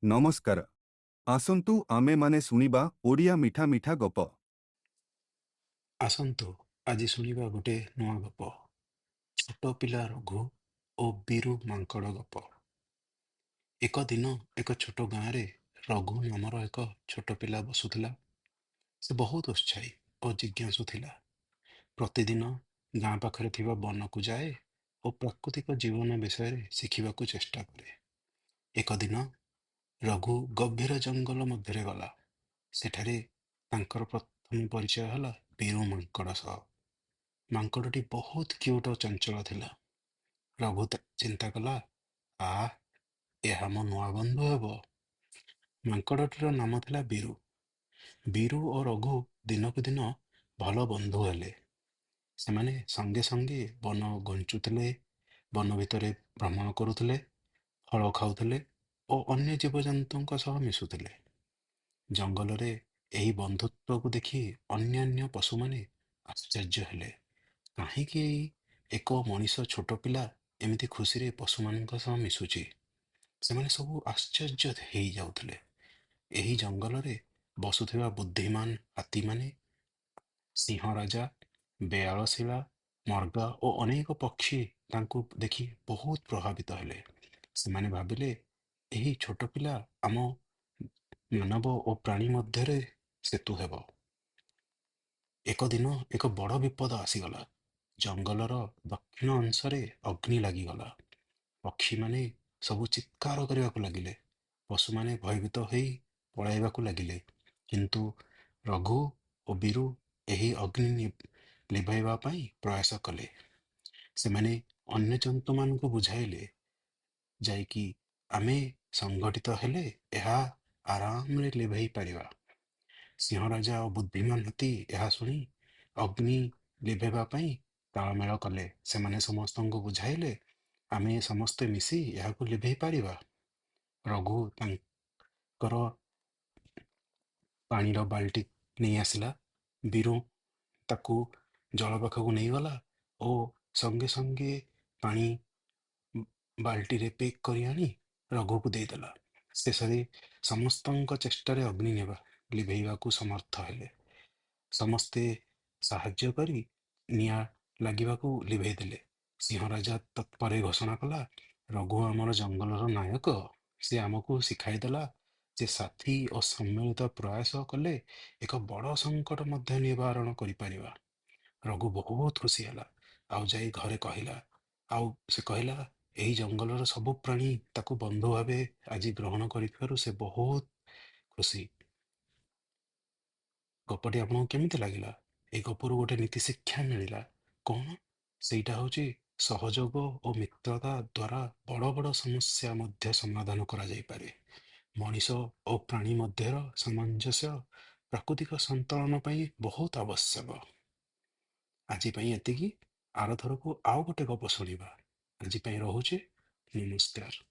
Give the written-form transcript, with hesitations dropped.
ନମସ୍କାର। ଆସନ୍ତୁ ଆମେମାନେ ଶୁଣିବା ଓଡ଼ିଆ ମିଠା ମିଠା ଗପ। ଆସନ୍ତୁ ଆଜି ଶୁଣିବା ଗୋଟେ ନୂଆ ଗପ, ଛୋଟ ପିଲା ରଘୁ ଓ ବୀରୁ ମାଙ୍କଡ଼ ଗପ। ଏକ ଦିନ ଏକ ଛୋଟ ଗାଁରେ ରଘୁ ନାମର ଏକ ଛୋଟ ପିଲା ବସୁଥିଲା। ସେ ବହୁତ ଉତ୍ସାହୀ ଓ ଜିଜ୍ଞାସୁ ଥିଲା। ପ୍ରତିଦିନ ଗାଁ ପାଖରେ ଥିବା ବନକୁ ଯାଏ ଓ ପ୍ରାକୃତିକ ଜୀବନ ବିଷୟରେ ଶିଖିବାକୁ ଚେଷ୍ଟା କରେ। ଏକ ଦିନ ରଘୁ ଗଭୀର ଜଙ୍ଗଲ ମଧ୍ୟରେ ଗଲା। ସେଠାରେ ତାଙ୍କର ପ୍ରଥମ ପରିଚୟ ହେଲା ବୀରୁ ମାଙ୍କଡ଼ ସହ। ମାଙ୍କଡ଼ଟି ବହୁତ କ୍ୟୁଟ୍ ଓ ଚଞ୍ଚଳ ଥିଲା। ରଘୁ ଚିନ୍ତା କଲା, ଆ ଏହା ମୋ ନୂଆ ବନ୍ଧୁ ହେବ। ମାଙ୍କଡ଼ଟିର ନାମ ଥିଲା ବୀରୁ। ବୀରୁ ଓ ରଘୁ ଦିନକୁ ଦିନ ଭଲ ବନ୍ଧୁ ହେଲେ। ସେମାନେ ସଙ୍ଗେ ସଙ୍ଗେ ବନ ଘୁଞ୍ଚୁଥିଲେ, ବନ ଭିତରେ ଭ୍ରମଣ କରୁଥିଲେ, ଫଳ ଖାଉଥିଲେ ଓ ଅନ୍ୟ ଜୀବଜନ୍ତୁଙ୍କ ସହ ମିଶୁଥିଲେ। ଜଙ୍ଗଲରେ ଏହି ବନ୍ଧୁତ୍ୱକୁ ଦେଖି ଅନ୍ୟାନ୍ୟ ପଶୁମାନେ ଆଶ୍ଚର୍ଯ୍ୟ ହେଲେ। କାହିଁକି ଏଇ ଏକ ମଣିଷ ଛୋଟ ପିଲା ଏମିତି ଖୁସିରେ ପଶୁମାନଙ୍କ ସହ ମିଶୁଛି? ସେମାନେ ସବୁ ଆଶ୍ଚର୍ଯ୍ୟ ହେଇଯାଉଥିଲେ। ଏହି ଜଙ୍ଗଲରେ ବସୁଥିବା ବୁଦ୍ଧିମାନ ହାତୀମାନେ, ସିଂହରାଜା, ବେଆଳଶିଳା, ମର୍ଗା ଓ ଅନେକ ପକ୍ଷୀ ତାଙ୍କୁ ଦେଖି ବହୁତ ପ୍ରଭାବିତ ହେଲେ। ସେମାନେ ଭାବିଲେ, ଏହି ଛୋଟ ପିଲା ଆମ ମାନବ ଓ ପ୍ରାଣୀ ମଧ୍ୟରେ ସେତୁ ହେବ। ଏକ ଦିନ ଏକ ବଡ଼ ବିପଦ ଆସିଗଲା। ଜଙ୍ଗଲର ଦକ୍ଷିଣ ଅଂଶରେ ଅଗ୍ନି ଲାଗିଗଲା। ପକ୍ଷୀମାନେ ସବୁ ଚିତ୍କାର କରିବାକୁ ଲାଗିଲେ। ପଶୁମାନେ ଭୟଭୀତ ହୋଇ ପଳାଇବାକୁ ଲାଗିଲେ। କିନ୍ତୁ ରଘୁ ଓ ବୀରୁ ଏହି ଅଗ୍ନି ଲିଭାଇବା ପାଇଁ ପ୍ରୟାସ କଲେ। ସେମାନେ ଅନ୍ୟ ଜନ୍ତୁମାନଙ୍କୁ ବୁଝାଇଲେ ଯାଇକି, ଆମେ ସଂଗଠିତ ହେଲେ ଏହା ଆରାମରେ ଲିଭାଇ ପାରିବା। ସିଂହରାଜା ଓ ବୁଦ୍ଧିମାନ ହାତୀ ଏହା ଶୁଣି ଅଗ୍ନି ଲିଭାଇବା ପାଇଁ ତାଳମେଳ କଲେ। ସେମାନେ ସମସ୍ତଙ୍କୁ ବୁଝାଇଲେ, ଆମେ ସମସ୍ତେ ମିଶି ଏହାକୁ ଲିଭେଇ ପାରିବା। ରଘୁ ତାଙ୍କର ପାଣିର ବାଲ୍ଟି ନେଇ ଆସିଲା। ବୀରୁ ତାକୁ ଜଳ ପାଖକୁ ନେଇଗଲା ଓ ସଙ୍ଗେ ସଙ୍ଗେ ପାଣି ବାଲ୍ଟିରେ ପେକ୍ କରି ଆଣି ରଘୁକୁ ଦେଇଦେଲା। ଶେଷରେ ସମସ୍ତଙ୍କ ଚେଷ୍ଟାରେ ଅଗ୍ନି ନେବା ଲିଭେଇବାକୁ ସମର୍ଥ ହେଲେ। ସମସ୍ତେ ସାହାଯ୍ୟ କରି ନିଆଁ ଲାଗିବାକୁ ଲିଭେଇ ଦେଲେ। ସିଂହରାଜା ତତ୍ପରେ ଘୋଷଣା କଲା, ରଘୁ ଆମର ଜଙ୍ଗଲର ନାୟକ। ସେ ଆମକୁ ଶିଖାଇଦେଲା ଯେ ସାଥୀ ଓ ସମ୍ମିଳିତ ପ୍ରୟାସ କଲେ ଏକ ବଡ଼ ସଙ୍କଟ ମଧ୍ୟ ନିବାରଣ କରିପାରିବା। ରଘୁ ବହୁତ ଖୁସି ହେଲା ଆଉ ଯାଇ ଘରେ କହିଲା। ଆଉ ସେ କହିଲା, ଏହି ଜଙ୍ଗଲର ସବୁ ପ୍ରାଣୀ ତାକୁ ବନ୍ଧୁ ଭାବେ ଆଜି ଗ୍ରହଣ କରିଥିବାରୁ ସେ ବହୁତ ଖୁସି। ଗପଟି ଆପଣଙ୍କୁ କେମିତି ଲାଗିଲା? ଏଇ ଗପରୁ ଗୋଟେ ନୀତି ଶିକ୍ଷା ମିଳିଲା। କଣ? ସେଇଟା ହଉଛି ସହଯୋଗ ଓ ମିତ୍ରତା ଦ୍ୱାରା ବଡ଼ ବଡ଼ ସମସ୍ୟା ମଧ୍ୟ ସମାଧାନ କରାଯାଇପାରେ। ମଣିଷ ଓ ପ୍ରାଣୀ ମଧ୍ୟର ସାମଞ୍ଜସ୍ୟ ପ୍ରାକୃତିକ ସନ୍ତୁଳନ ପାଇଁ ବହୁତ ଆବଶ୍ୟକ। ଆଜି ପାଇଁ ଏତିକି। ଆରଥରକୁ ଆଉ ଗୋଟେ ଗପ ଶୁଣିବା। ଆଜି ପାଇଁ ରହୁଛି। ନମସ୍କାର।